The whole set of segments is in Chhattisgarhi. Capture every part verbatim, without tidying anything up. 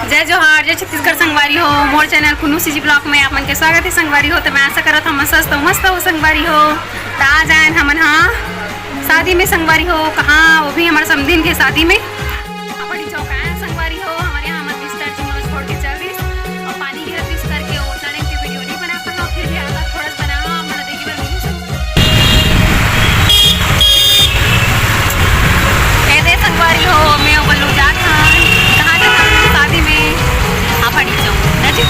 जय जोहार, जय छत्तीसगढ़ संगवारी हो। मोर चैनल कुन्नू सीजी ब्लॉग में आप मन के स्वागत है संगवारी हो। तो मैं आशा करत हूँ, हम स्वस्थ हो, मस्त हो संगवारी हो। तो आज आयन हमन, हाँ, शादी में संगवारी हो। कहाँ? वो भी हमारे समधिन के शादी में। हाँ, बड़ी चौक आए संगवारी हो। हमारे यहाँ हमर बिस्तर जी मोला छोड़ के चल दिस और पानी गिरत रिस करके वो उतना टाइम के वीडियो नहीं बना पाता। फिर भी आज थोड़ा सा बनाना, आप मन देखे बर मिलू संगवारी। ए दे संगवारी हो, मैं ओ बल्लू जात हन। कहाँ जात हन? शादी में। हाँ, पड़ी चौक। ना जी?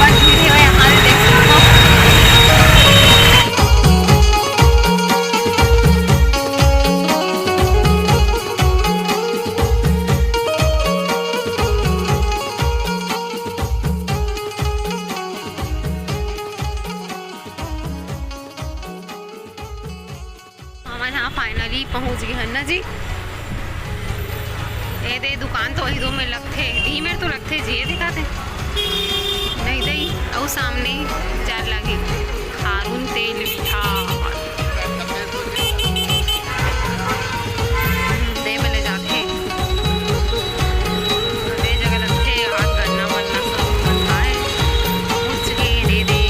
बड़ भीड़ है भाई, हमारे देख सकते हो। हमन हा finally पहुंच गए हन ना जी। ए दे दुकान तो वही दो में लगथे, दी मेर तो लगथे जी, ये दिखाते नहीं दई। अउ सामने जार लागे खारून तेल मीठा। दे बले जाथे। दे जगह लगथे, आज गन्ना वन्ना सब मन खाए। पहुंच गए, दे दे।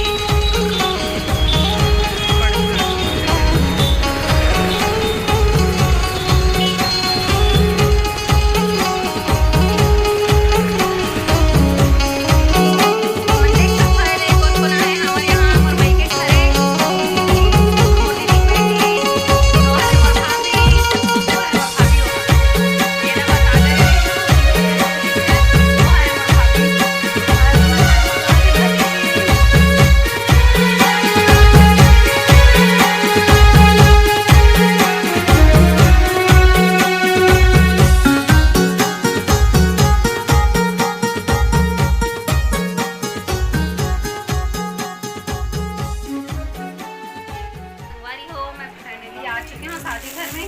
संगवारी हो, मैं finally आ चुकी हूँ शादी घर में।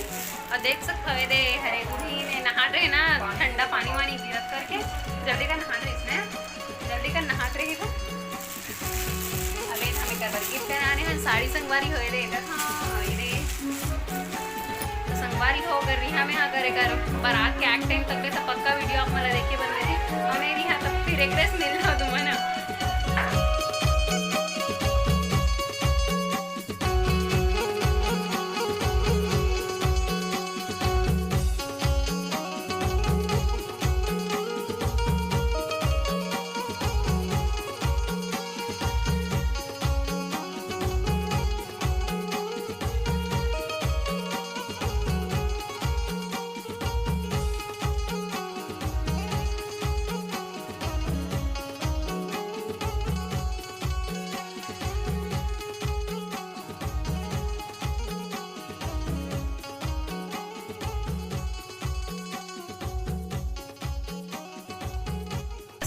और देख सकत हवे दे, हरे दूल्ही ने नहात रहे ना, ठंडा पानी वानी गिरत करके जल्दी कर नहात रहिस ना, जल्दी कर नहात रहिस। अबे हमें कर बर gift कराने हैं, साड़ी संगवारी होए दे, इधर हाँ, होए दे। तो संगवारी हो, अगर रिहा में अगर एकर बारात के आए time तक ले तो पक्का वीडियो आप मला देखे बर मिलही। और नहीं रिहा तो फिर एक ड्रेस मिल जाओ तुम, है ना?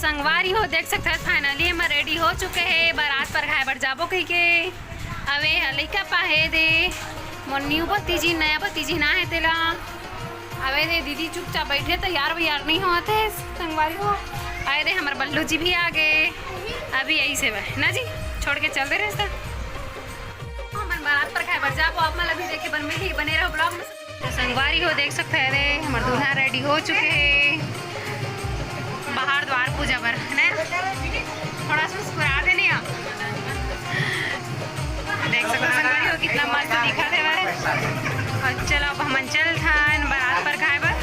संगवारी हो, देख सकत हस, finally हमर ready हो चुके हे, बारात परघाए बर जाबो कहिके। अबे लइका पाहे दे, मोर new भतीजी, नया भतीजी ना हे तेला। अबे दे दीदी चुपचाप बैठे, तैयार वैयार नहीं होवत हे संगवारी हो। अबे दे हमर बल्लू जी भी आ गए, अभी यही से बा ना जी, छोड़ के चल दे रहे। हमन बारात परघाए बर जाबो, आप मन ला भी देखे बर मिलही, बने रहो vlog में। तो संगवारी हो, देख सकत हस, हमर दूल्हा ready हो चुके हे बाहर द्वार पूजा बर, है ना? थोड़ा सा मुस्कुरा दे नहीं आप। देख सकत हस संगवारी हो, कितना मस्त दिखत हे भाई। और चलो, अब हमन चलत हन बारात परघाए बर।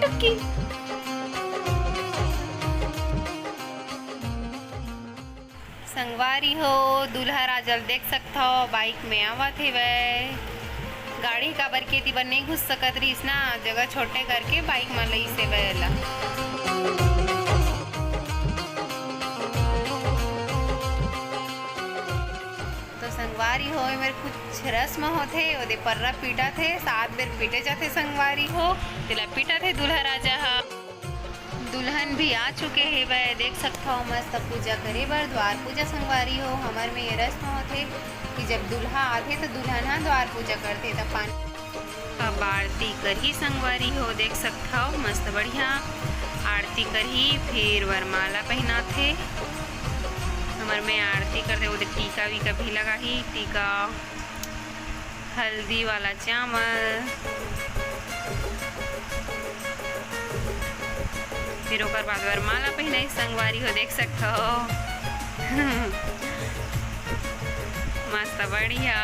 टुकी। संगवारी हो, दूल्हा राजा ल देख सकथव, bike में आवत हेवय। गाड़ी काबर के एती बर नइ घुस सकत रहिस ना, जगह छोटे करके bike म लइस हेवय एला। तो संगवारी हो, एमेर कुछ रस्म होथे, ओदे पर्रा पीटत हे, सात बेर पीटे जाथे संगवारी हो, तेला पीटत हे दूल्हा राजा ह। दुल्हन भी आ चुके हेवय, देख सकथव मस्त पूजा करे बर, द्वार पूजा संगवारी हो। हमर में ये रस्म होथे कि जब दूल्हा आथे त दुल्हन ह द्वार पूजा करथे, त पानी अब आरती करही संगवारी हो, देख सकथव मस्त बढ़िया आरती करही, फिर वरमाला पहिनाथे। हमर में आरती करथे, ओदे टीका वीका भी लगाही, टीका, हल्दी वाला चावल, फिर ओकर बाद वरमाला पहिनाही संगवारी हो, देख सकथव। मस्त बढ़िया।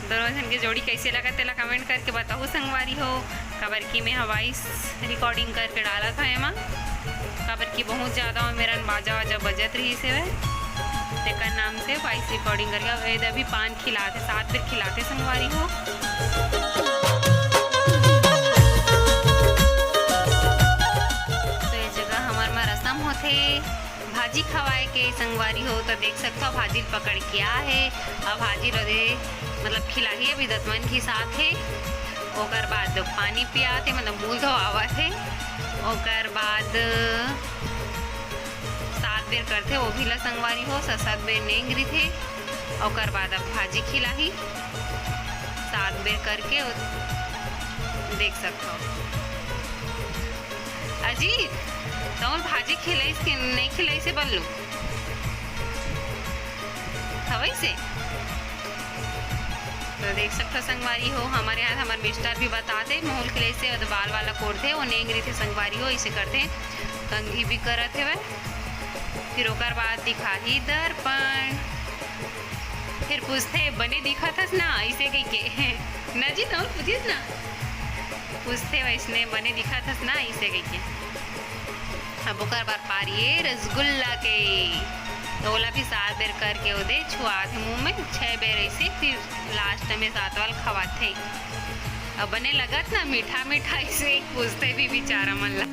दोनों झन के जोड़ी कइसे लगत तेला comment करके बताहू संगवारी हो, काबर कि मैं ह voice recording करके डालत हव एमा, काबर कि बहुत ज्यादा मेरन बाजा वाजा बजत रहिस हेवय, तेकर नाम से voice recording करके। अब एदे अभी पान खिलाथे, सात बेर खिलाथे संगवारी हो। तो ये जगह हमर मा रसम होथे भाजी खवाए के संगवारी हो, तो देख सकथव भाजी ल पकड़ के आ हे, अउ भाजी ल दे, मतलब खिलाही, अभी दतमन घिसात हे, ओकर बाद पानी पियात हे, मतलब मुंह धोवावत हे, ओकर बाद सात बेर करथे, वो भी ला संगवारी हो, स-, सात बेर नेंग रिथे, ओकर बाद अब भाजी खिलाही, सात बेर करके ओ-, देख सकथव। अजीत, तोर भाजी खिलाइस के नहीं खिलाइस हे बल्लू? खवाइस हे? तो देख सकथव संगवारी हो, हमर यहाँ हमर mister भी बताथे, महूं ल खिलाइस हे, ओ बाल वाला कोड़थे, ओ नेंग रिथे संगवारी हो, इसे करथे, कंघी भी करत हेवय। फिर ओकर बाद दिखाही दर्पण, फिर पूछथे, "बने दिखत हस ना?" अइसे कहिके। ना जी, तहूं पूछिस ना? पूछथे वइसने, "बने दिखत हस ना?" अइसे कहिके। अब ओकर बाद पारी ए रसगुल्ला के, तो ओला भी सात बेर करके ओदे छुआथे मुंह में, छह बेर अइसे, फिर last में सात वाला खवाथे। अब बने लगत ना मीठा मीठा, अइसे पूछथे भी बेचारा मन ला।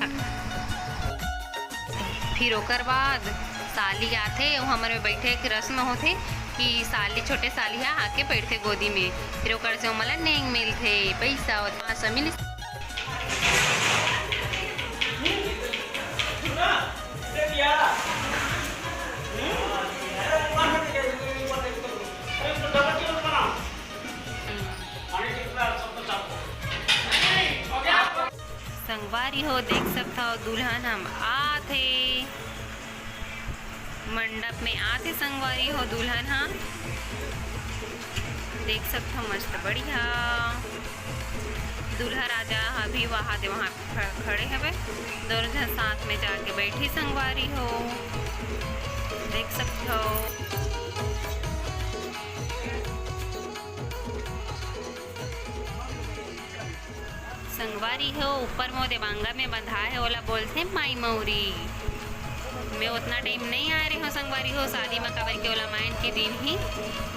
फिर ओकर बाद साली आथे, अउ हमर में बइठे के रस्म होथे कि साली, छोटे साली ह आके बइठथे गोदी में, फिर ओकर से ओमन ला नेंग मिलथे, पइसा अउ पाँच सौ मिलथे। संगवारी हो, देख सकथव दुल्हन हम आत हे, मंडप में आत हे संगवारी हो दुल्हन ह। देख सकथव मस्त बढ़िया दूल्हा राजा अभी वहाँ दे वहाँ ख-, खड़े हवे, दोनों झन साथ में जाके बैठी संगवारी हो, देख सकथव। संगवारी हो, ऊपर में वो देवांगा में बंधा हे, ओला बोलथे माई मौरी। मैं ओतना टाइम नहीं आए रहे हूँ संगवारी हो शादी में, काबर के ओला मायन के दिन ही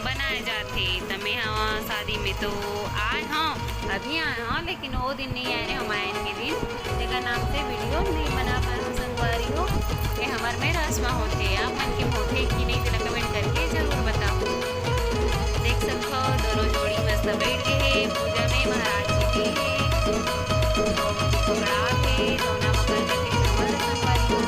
बनाए जाथे। त मैं ह शादी में तो आए हूँ, अभी आए हूँ, लेकिन वो दिन नहीं आए रहे हूँ मायन के दिन, तेकर नाम से वीडियो नहीं बना पाए हूँ संगवारी हो। ये हमर में रस्म होथे, आप मन के होथे कि नहीं, तेला कमेंट करके जरूर बताओ। देख सकथव दोनों जोड़ी मस्त बैठ गे हे पूजा में, महाराज जी के हे, पकड़ा के सोना मकर के संगवारी हो।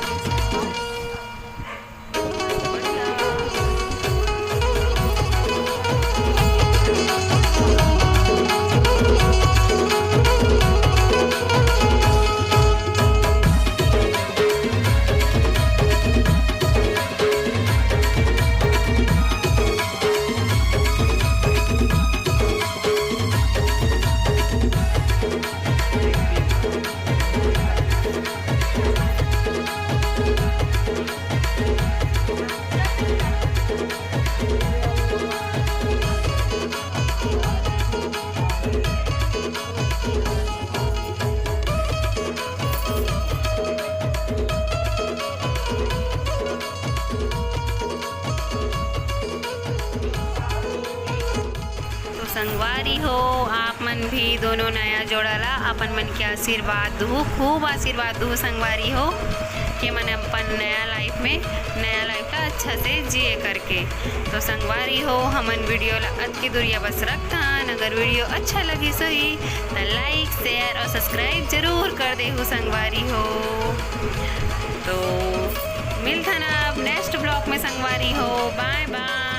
संगवारी हो, आप मन भी दोनों नया जोड़ा ला अपन मन के आशीर्वाद दू, खूब आशीर्वाद दू संगवारी हो, कि मन अपन नया लाइफ में नया लाइफ ला अच्छा से जिए करके। तो संगवारी हो, हमन वीडियो ला अतकी दुरिया बस रखथन। अगर वीडियो अच्छा लगिस होही त लाइक, शेयर और सब्सक्राइब जरूर कर देहू संगवारी हो। तो मिलथन अब नेक्स्ट ब्लॉग में संगवारी हो। बाय बाय।